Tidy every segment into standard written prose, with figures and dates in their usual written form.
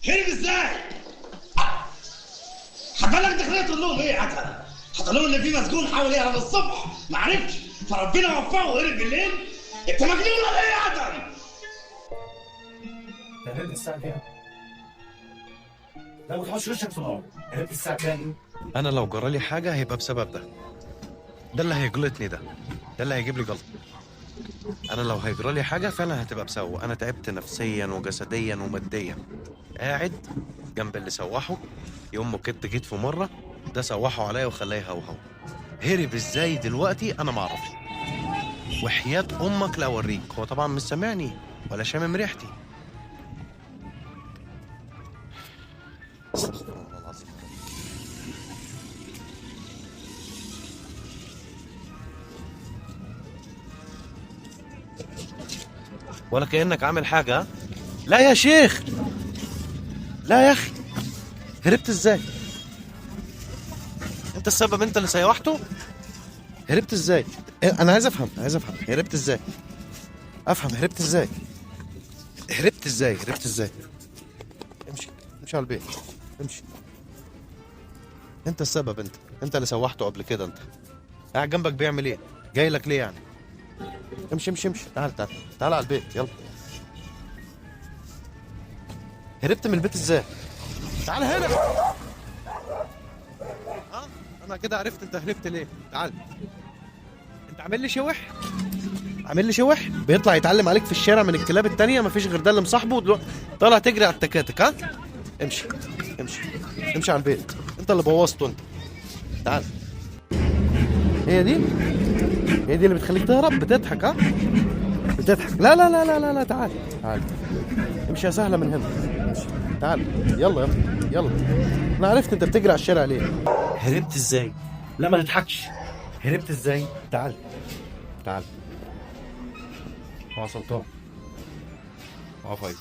هرب ازاي؟ حضرتك دخلت تقول لهم ايه يا عتل؟ حضر لهم ان في مسجون حاول يهرب الصبح ما عرفش، فربنا وفقه وهرب بالليل. انت مجنون ولا ايه يا عتل؟ هربت الساعة كام؟ لا ما تحطش وشك في الأرض. هربت الساعة كام؟ انا لو جرالي حاجة هيبقى بسبب ده. ده اللي هيجلطني، ده اللي هيجيب لي جلطة. انا لو هيجرالي حاجة فعلا هتبقى بسببه. انا تعبت نفسيا وجسديا وماديا. قاعد جنب اللي سوحه يوم ما كنت جيت في مرة ده سوحه عليا وخلاه يهوهو. هرب ازاي دلوقتي انا ما اعرفش. وحياة امك لا اوريك. هو طبعا مش سامعني ولا شامم ريحتي. استغفر الله العظيم. ولا كأنك عامل حاجة. ها؟ لا يا شيخ، لا يا أخي، هربت إزاي؟ أنت السبب، أنت اللي سيوحته. هربت إزاي؟ أنا عايز أفهم، عايز أفهم هربت إزاي؟ أفهم هربت إزاي؟ هربت إزاي؟ هربت إزاي؟ امشي، امشي على البيت، امشي. أنت السبب، أنت اللي سوحته قبل كده. أنت قاعد جنبك بيعمل إيه؟ جاي لك ليه يعني؟ امشي امشي امشي، تعال تعال تعال على البيت، يلا. هربت من البيت ازاي؟ تعال هنا. ها؟ انا كده عرفت انت هربت ليه. تعال. انت عامل لي شوح؟ عامل لي شوح؟ بيطلع يتعلم عليك في الشارع من الكلاب التانية، مفيش غير ده اللي مصاحبه، ودلوقتي طالع تجري على التكاتك. ها؟ امشي امشي امشي على البيت، انت اللي بوظته انت. تعال. هي دي؟ هي دي اللي بتخليك تهرب؟ بتضحك ها؟ بتضحك. لا لا لا لا لا لا، تعال تعال، امشي يا سهلة من هنا، امشي تعال، يلا يلا يلا. انا عرفت انت بتجري على الشارع ليه. هربت ازاي؟ لا ما تضحكش. هربت ازاي؟ تعال تعال. هو سلطان، هو فايز.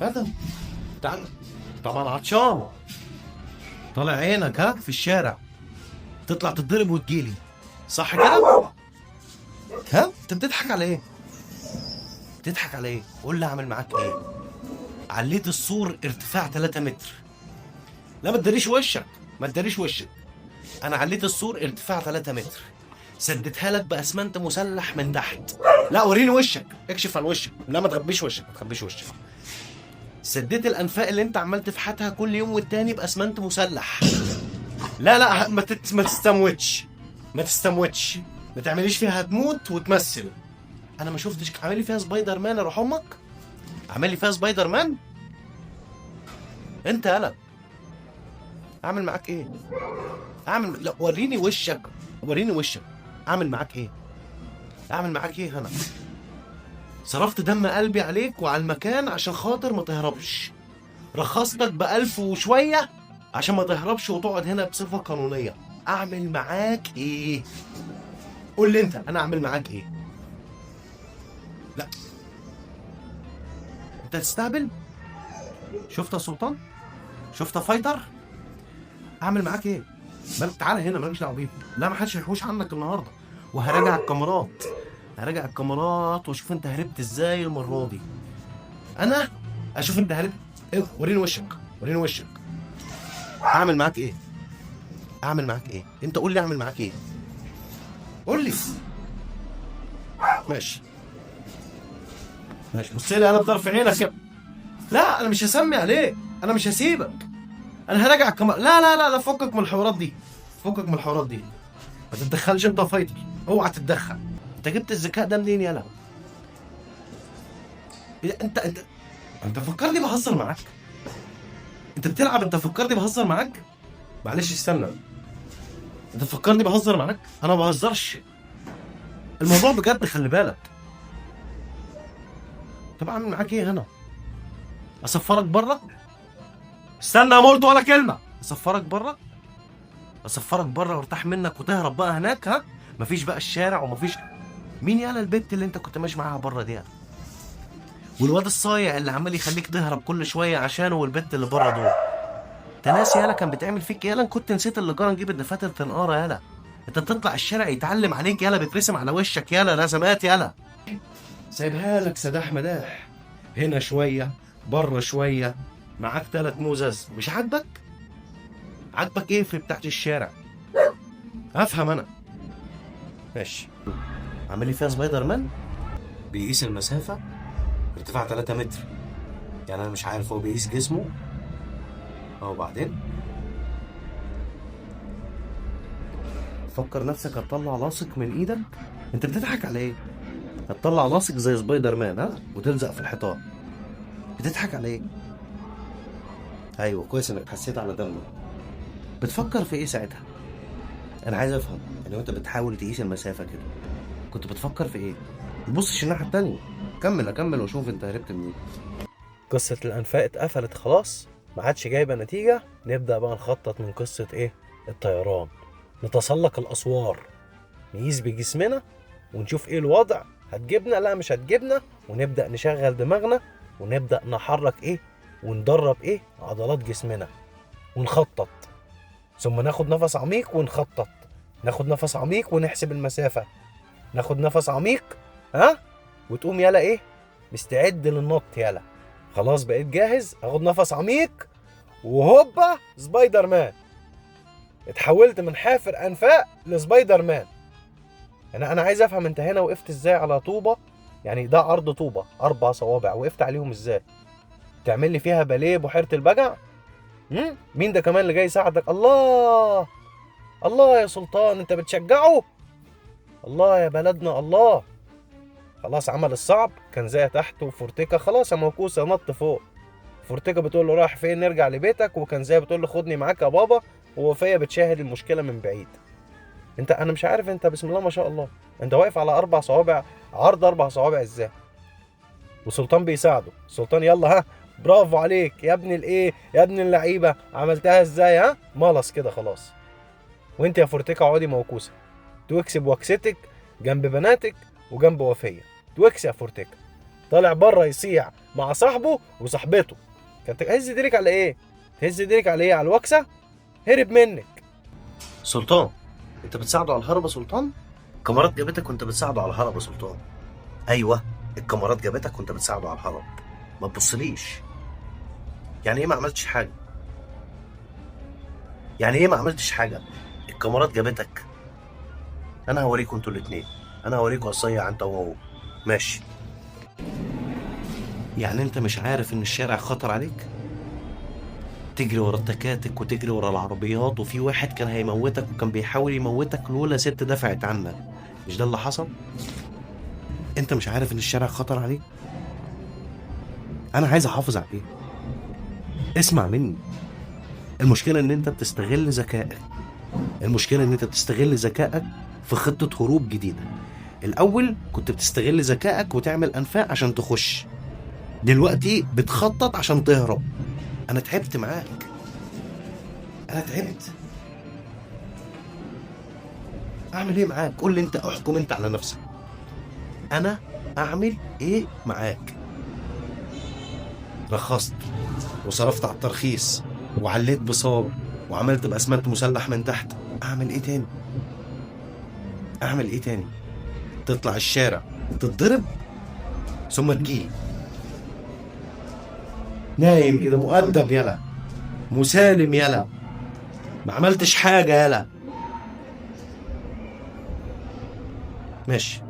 هذا تعال. طبعا عطشان، طالع عينك ها في الشارع، تطلع تتضرب وتجيلي، صح كده؟ ها؟ انت بتضحك على ايه؟ بتضحك على ايه؟ قول لي اعمل معاك ايه؟ عليت السور ارتفاع 3 متر. لا ما تداريش وشك، ما تداريش وشك. انا عليت السور ارتفاع 3 متر، سددتها لك باسمنت مسلح من تحت. لا وريني وشك، اكشف عن وشك. لا ما تغبيش وشك، ما تخبيش وشك. سديت الانفاق اللي انت عمال تفحتها كل يوم والتاني باسمنت مسلح. لا لا ما تستموتش، ما تستموتش، ما تعمليش فيها هتموت وتمثل. انا ما شفتش عامل لي فيها سبايدر مان. اروح امك عامل لي فيها سبايدر مان انت. يالا اعمل معاك ايه؟ اعمل، لا وريني وشك، وريني وشك. اعمل معاك ايه؟ اعمل معاك ايه؟ انا صرفت دم قلبي عليك وعلى المكان عشان خاطر ما تهربش. رخصتك ب1000 وشوية عشان ما تهربش وتقعد هنا بصفة قانونية. اعمل معاك ايه؟ قول لي انت، انا اعمل معاك ايه؟ لا انت تستهبل. شفت يا سلطان؟ شفت يا فايتر؟ اعمل معاك ايه؟ مالك؟ تعالى هنا، مالكش دعوه بيه. لا ما حدش هيحوش عنك النهارده. وهراجع الكاميرات، هراجع الكاميرات واشوف انت هربت ازاي المرة دي. انا اشوف انت هربت ايه. وريني وشك، وريني وشك. اعمل معاك ايه؟ اعمل معاك ايه؟ انت قول لي اعمل معاك ايه؟ قول لي. ماشي ماشي، بص لي انا بطرف عينك يا. لا انا مش هسمي عليك، انا مش هسيبك، انا هراجع الكاميرا. لا لا لا لا، فكك من الحوارات دي، فكك من الحوارات دي. ما تتدخلش انت يا فايتر، اوعى تتدخل. انت جبت الذكاء ده منين يالا؟ انت انت انت فكرني بهزر معاك؟ انت بتلعب؟ انت فكرني بهزر معاك؟ معلش استنى، انت فكرني بهزر معاك؟ انا ما بهزرش، الموضوع بجد، خلي بالك. طب اعمل معاك ايه هنا؟ اصفرك بره؟ استنى يا مولتو ولا كلمة. اصفرك بره؟ اصفرك بره وارتاح منك وتهرب بقى هناك. ها؟ مفيش بقى الشارع ومفيش مين. يالا البنت اللي انت كنت ماشي معاها بره دي، والواد الصايع اللي عمال يخليك تهرب كل شوية عشانه، والبنت اللي بره دول. انت ناسي يالا كان بتعمل فيك؟ يالا كنت نسيت اللي جرى نجيب الدفاتر تنقاره. يالا انت بتطلع الشارع يتعلم عليك، يالا بيترسم على وشك، يالا رسمات، يالا سايبها لك سداح مداح. هنا شوية بره شوية، معاك 3 موزز، مش عاجبك؟ عاجبك ايه في بتاعت الشارع؟ افهم انا. ماشي. عامل لي فيها سبايدر مان؟ بيقيس المسافة ارتفاع 3 متر، يعني انا مش عارف هو بيقيس جسمه. وبعدين فكر نفسك هتطلع لاصق من ايدك. انت بتضحك على ايه؟ هتطلع لاصق زي سبايدر مان، ها، وتلزق في الحيطان. بتضحك على ايه؟ ايوه كويس انك حسيت على دمك. بتفكر في ايه ساعتها؟ انا عايز افهم، يعني وانت بتحاول تقيس المسافة كده كنت بتفكر في ايه؟ ما تبصش الناحية التانية، كمل اكمل واشوف انت هربت منين. قصة الأنفاق اتقفلت خلاص، ما عادش جايبة نتيجة. نبدأ بقى نخطط من قصة إيه؟ الطيران. نتسلق الأسوار، نقيس بجسمنا ونشوف إيه الوضع، هتجيبنا لا مش هتجيبنا، ونبدأ نشغل دماغنا ونبدأ نحرك إيه وندرب إيه عضلات جسمنا ونخطط، ثم ناخد نفس عميق ونخطط، ناخد نفس عميق ونحسب المسافة، ناخد نفس عميق، ها، وتقوم يلا إيه مستعد للنط، يلا خلاص بقيت جاهز، اخد نفس عميق وهوبا سبايدر مان. اتحولت من حافر انفاق لسبايدر مان. انا عايز افهم انت هنا وقفت ازاي على طوبة؟ يعني ده عرض طوبة 4 صوابع، وقفت عليهم ازاي؟ تعمل لي فيها باليه بحيرة البجع؟ مين ده كمان اللي جاي يساعدك؟ الله الله يا سلطان، انت بتشجعه؟ الله يا بلدنا الله. خلاص عمل الصعب، كان زي تحت وفورتيكا خلاص يا موكوسة نط فوق. فورتيكا بتقول له رايح فين؟ نرجع لبيتك. وكان زي بتقول له خدني معاك يا بابا، ووفية بتشاهد المشكلة من بعيد. انت انا مش عارف انت بسم الله ما شاء الله انت واقف على 4 صوابع، عرض 4 صوابع ازاي؟ وسلطان بيساعده، سلطان يلا ها برافو عليك يا ابن الايه يا ابن اللعيبة، عملتها ازاي؟ ها ملص كده خلاص. وانت يا فورتيكا اقعدي موكوسة توكسب وكستك جنب بناتك وجنب وفية. توكس يا فورتيكا، طالع بره يصيع مع صاحبه وصاحبته. كانت تهز ديلك على ايه؟ تهز ديلك على ايه؟ على الوكسه؟ هرب منك. سلطان انت بتساعده على الهرب يا سلطان؟ الكاميرات جابتك وانت بتساعده على الهرب يا سلطان. ايوه الكاميرات جابتك وانت بتساعده على الهرب. ما تبصليش. يعني ايه ما عملتش حاجة؟ يعني ايه ما عملتش حاجة؟ الكاميرات جابتك. انا هوريكم انتوا الاثنين، انا هوريكم قصيه انت وهو. ماشي. يعني انت مش عارف ان الشارع خطر عليك؟ تجري ورا التكاتك وتجري ورا العربيات، وفي واحد كان هيموتك وكان بيحاول يموتك لولا ست دفعت عنك. مش ده اللي حصل؟ انت مش عارف ان الشارع خطر عليك؟ انا عايز احافظ عليك. اسمع مني. المشكلة ان انت بتستغل ذكائك. المشكلة ان انت بتستغل ذكائك في خطة هروب جديدة. الاول كنت بتستغل ذكائك وتعمل انفاق عشان تخش، دلوقتي بتخطط عشان تهرب. انا تعبت معاك، انا تعبت. اعمل ايه معاك؟ قول لي انت، احكم انت على نفسك. انا اعمل ايه معاك؟ رخصت وصرفت على الترخيص وعليت بصاب وعملت باسمنت مسلح من تحت. اعمل ايه تاني؟ اعمل ايه تاني؟ تطلع الشارع تتضرب ثم تجيلي نايم كده مؤدب، يلا مسالم، يلا ما عملتش حاجة، يلا ماشي.